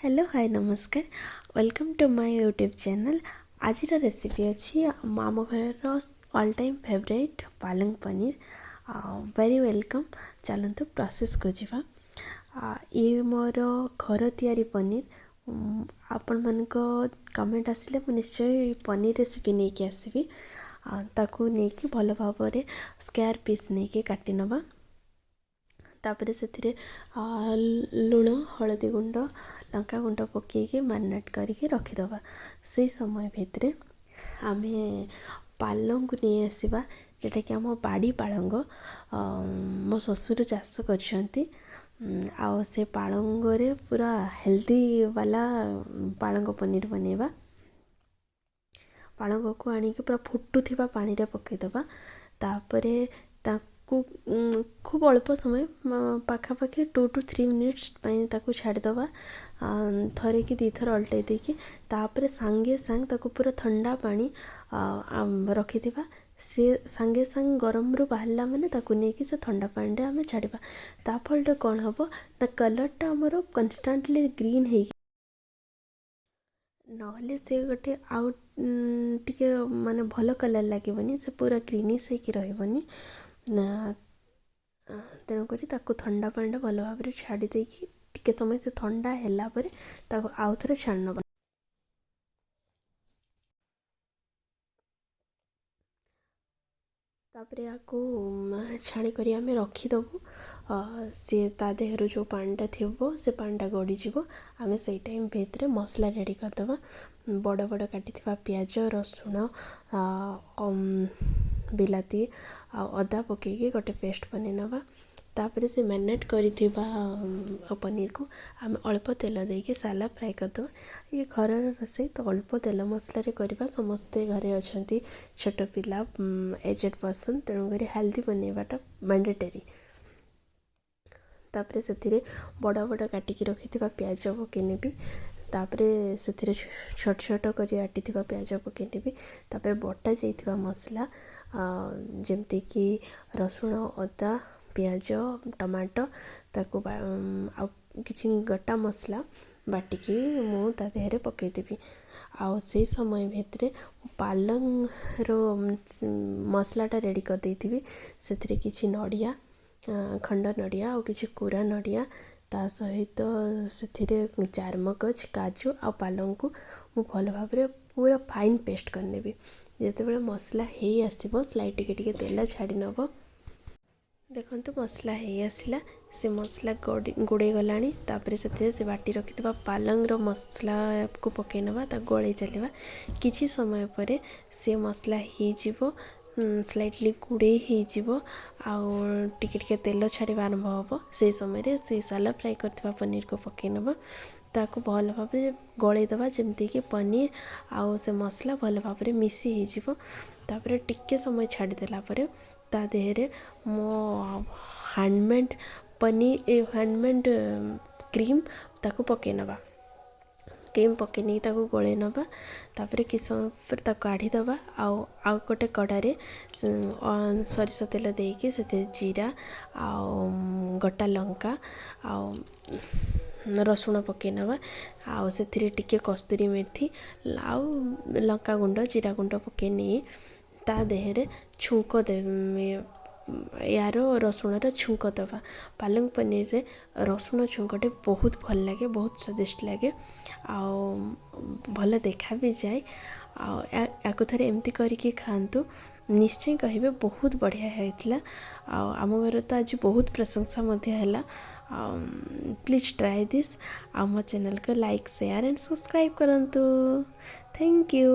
Hello, ହାଏ, ନମସ୍କାର। Welcome to my YouTube channel. ଆଜିର recipe ଅଛି ଆମ ଘରର ଅଲ୍ ଟାଇମ୍ ଫେଭରାଇଟ୍ ପାଲଙ୍ଗ ପନିର। ଆଉ ଭେରି welcome. ଚାଲନ୍ତୁ, ପ୍ରୋସେସ୍କୁ ଯିବା। ଇଏ ମୋର ଘର ତିଆରି ପନିର। ଆପଣମାନଙ୍କ କମେଣ୍ଟ ଆସିଲେ ମୁଁ ନିଶ୍ଚୟ ପନିର ରେସିପି ନେଇକି ଆସିବି। ତାକୁ ନେଇକି ଭଲ ଭାବରେ ସ୍କୋୟାର ପିସ୍ ନେଇକି କାଟି ନେବା। ତାପରେ ସେଥିରେ ଲୁଣ, ହଳଦୀ ଗୁଣ୍ଡ, ଲଙ୍କା ଗୁଣ୍ଡ ପକାଇକି ମ୍ୟାରିନେଟ୍ କରିକି ରଖିଦେବା। ସେଇ ସମୟ ଭିତରେ ଆମେ ପାଲଙ୍ଗକୁ ନେଇ ଆସିବା, ଯେଉଁଟାକି ଆମ ବାଡ଼ି ପାଳଙ୍ଗ, ମୋ ଶ୍ୱଶୁର ଚାଷ କରିଛନ୍ତି। ଆଉ ସେ ପାଳଙ୍ଗରେ ପୁରା ହେଲ୍ଦି ବାଲା ପାଳଙ୍ଗ ପନିର ବନେଇବା। ପାଳଙ୍ଗକୁ ଆଣିକି ପୁରା ଫୁଟୁଥିବା ପାଣିରେ ପକାଇଦେବା। ତାପରେ ତାକୁ ଖୁବ୍ ଅଳ୍ପ ସମୟ, ପାଖାପାଖି 2 ଟୁ 3 ମିନିଟ୍ସ ପାଇଁ ତାକୁ ଛାଡ଼ିଦେବା। ଥରେ କି ଦୁଇଥର ଅଲଟେଇ ଦେଇକି ତାପରେ ସାଙ୍ଗେ ସାଙ୍ଗେ ତାକୁ ପୁରା ଥଣ୍ଡା ପାଣି ରଖିଥିବା। ସେ ସାଙ୍ଗେ ସାଙ୍ଗେ ଗରମରୁ ବାହାରିଲା ମାନେ ତାକୁ ନେଇକି ସେ ଥଣ୍ଡା ପାଣିରେ ଆମେ ଛାଡ଼ିବା। ତା ଫଳରେ କ'ଣ ହେବ ନା କଲର୍ଟା ଆମର କନଷ୍ଟାଣ୍ଟଲି ଗ୍ରୀନ୍ ହେଇକି, ନହେଲେ ସେ ଗୋଟେ ଆଉ ଟିକେ ମାନେ ଭଲ କଲର୍ ଲାଗିବନି, ସେ ପୁରା ଗ୍ରୀନିସ୍ ହେଇକି ରହିବନି ନା। ତେଣୁକରି ତାକୁ ଥଣ୍ଡା ପାଣିରେ ଭଲ ଭାବରେ ଛାଡ଼ି ଦେଇକି ଟିକେ ସମୟ ସେ ଥଣ୍ଡା ହେଲା ପରେ ତାକୁ ଆଉ ଥରେ ଛାଣି ନେବା। ତାପରେ ୟାକୁ ଛାଣି କରି ଆମେ ରଖିଦେବୁ। ସିଏ ତା ଦେହରୁ ଯେଉଁ ପାଣିଟା ଥିବ, ସେ ପାଣିଟା ଗଡ଼ିଯିବ। ଆମେ ସେଇ ଟାଇମ୍ ଭିତରେ ମସଲା ରେଡ଼ି କରିଦେବା। ବଡ଼ ବଡ଼ କାଟିଥିବା ପିଆଜ, ରସୁଣ, ବିଲାତି ଆଉ ଅଦା ପକାଇକି ଗୋଟେ ପେଷ୍ଟ ବନେଇ ନେବା। ତାପରେ ସେ ମ୍ୟାରିନେଟ୍ କରିଥିବା ପନିରକୁ ଆମେ ଅଳ୍ପ ତେଲ ଦେଇକି ସାଲୋ ଫ୍ରାଏ କରିଦେବା। ଇଏ ଘରର ରୋଷେଇ ତ ଅଳ୍ପ ତେଲ ମସଲାରେ କରିବା। ସମସ୍ତେ ଘରେ ଅଛନ୍ତି, ଛୋଟ ପିଲା, ଏଜେଡ଼ ପର୍ସନ୍, ତେଣୁକରି ହେଲ୍ଦି ବନେଇବାଟା ମ୍ୟାଣ୍ଡେଟରୀ। ତାପରେ ସେଥିରେ ବଡ଼ ବଡ଼ କାଟିକି ରଖିଥିବା ପିଆଜ ପକାଇ ନେବି। ତାପରେ ସେଥିରେ ଛୋଟ ଛୋଟ କରି କାଟିଥିବା ପିଆଜ ପକାଇ ନେବି। ତାପରେ ବଟା ଯାଇଥିବା ମସଲା, ଯେମିତିକି ରସୁଣ, ଅଦା, ପିଆଜ, ଟମାଟୋ, ତାକୁ ଆଉ କିଛି ଗୋଟା ମସଲା ବାଟିକି ମୁଁ ତା ଦେହରେ ପକାଇଦେବି। ଆଉ ସେଇ ସମୟ ଭିତରେ ପାଲଙ୍ଗର ମସଲାଟା ରେଡ଼ି କରିଦେଇଥିବି। ସେଥିରେ କିଛି ନଡ଼ିଆ, ଖଣ୍ଡ ନଡ଼ିଆ ଆଉ କିଛି କୋରା ନଡ଼ିଆ, ତା ସହିତ ସେଥିରେ ଚାରମଗଜ, କାଜୁ ଆଉ ପାଲଙ୍ଗକୁ ମୁଁ ଭଲ ଭାବରେ ପୁରା ଫାଇନ୍ ପେଷ୍ଟ କରିନେବି। ଯେତେବେଳେ ମସଲା ହେଇ ଆସିବ, ସ୍ଲାଇଟ୍ ଟିକେ ଟିକେ ତେଲ ଛାଡ଼ି ନେବ। ଦେଖନ୍ତୁ, ମସଲା ହେଇ ଆସିଲା। ସେ ମସଲା ଗୋଡ଼େଇ ଗଲାଣି। ତାପରେ ସେଥିରେ ସେ ବାଟି ରଖିଥିବା ପାଲଙ୍ଗର ମସଲାକୁ ପକାଇ ନେବା। ତାକୁ ଗୋଳେଇ ଚାଲିବା। କିଛି ସମୟ ପରେ ସେ ମସଲା ହେଇଯିବ, ସ୍ଲାଇଟଲି ଗୁଡ଼େଇ ହେଇଯିବ ଆଉ ଟିକେ ଟିକେ ତେଲ ଛାଡ଼ିବା ଆରମ୍ଭ ହେବ। ସେଇ ସମୟରେ ସେଇ ସାଲୋ ଫ୍ରାଏ କରିଥିବା ପନିରକୁ ପକାଇ ନେବା। ତାକୁ ଭଲ ଭାବରେ ଗୋଳେଇ ଦେବା, ଯେମିତିକି ପନିର ଆଉ ସେ ମସଲା ଭଲ ଭାବରେ ମିଶି ହେଇଯିବ। ତାପରେ ଟିକେ ସମୟ ଛାଡ଼ିଦେଲା ପରେ ତା ଦେହରେ ମୋ ହ୍ୟାଣ୍ଡମେଡ଼ ପନିର, ହ୍ୟାଣ୍ଡମେଡ଼ କ୍ରିମ୍, ତାକୁ ପକାଇ ନେବା। କ୍ରିମ୍ ପକାଇ ନେଇକି ତାକୁ ଗୋଳେଇ ନେବା। ତାପରେ କିଛି ସମୟ ପରେ ତାକୁ କାଢ଼ିଦେବା। ଆଉ ଆଉ ଗୋଟେ କଡ଼ାରେ ସୋରିଷ ତେଲ ଦେଇକି ସେଥିରେ ଜିରା ଆଉ ଗୋଟା ଲଙ୍କା ଆଉ ରସୁଣ ପକାଇ ନେବା। ଆଉ ସେଥିରେ ଟିକେ କସ୍ତୁରୀ ମେଥି ଆଉ ଲଙ୍କା ଗୁଣ୍ଡ, ଜିରା ଗୁଣ୍ଡ ପକାଇ ନେଇ ତା ଦେହରେ ଛୁଙ୍କ ୟାର ରସୁଣର ଛୁଙ୍କ ଦେବା। ପାଲଙ୍ଗ ପନିରରେ ରସୁଣ ଛୁଙ୍କଟେ ବହୁତ ଭଲ ଲାଗେ, ବହୁତ ସ୍ୱାଦିଷ୍ଟ ଲାଗେ ଆଉ ଭଲ ଦେଖା ବି ଯାଏ। ଆଉ ୟାକୁ ଥରେ ଏମିତି କରିକି ଖାଆନ୍ତୁ, ନିଶ୍ଚୟ କହିବେ ବହୁତ ବଢ଼ିଆ ହେଇଥିଲା। ଆଉ ଆମ ଘରେ ତ ଆଜି ବହୁତ ପ୍ରଶଂସା ମଧ୍ୟ ହେଲା। ଆଉ please try this. ଆଉ ମୋ ଚ୍ୟାନେଲକୁ ଲାଇକ୍, ସେୟାର ଆଣ୍ଡ ସବସ୍କ୍ରାଇବ୍ କରନ୍ତୁ। Thank you.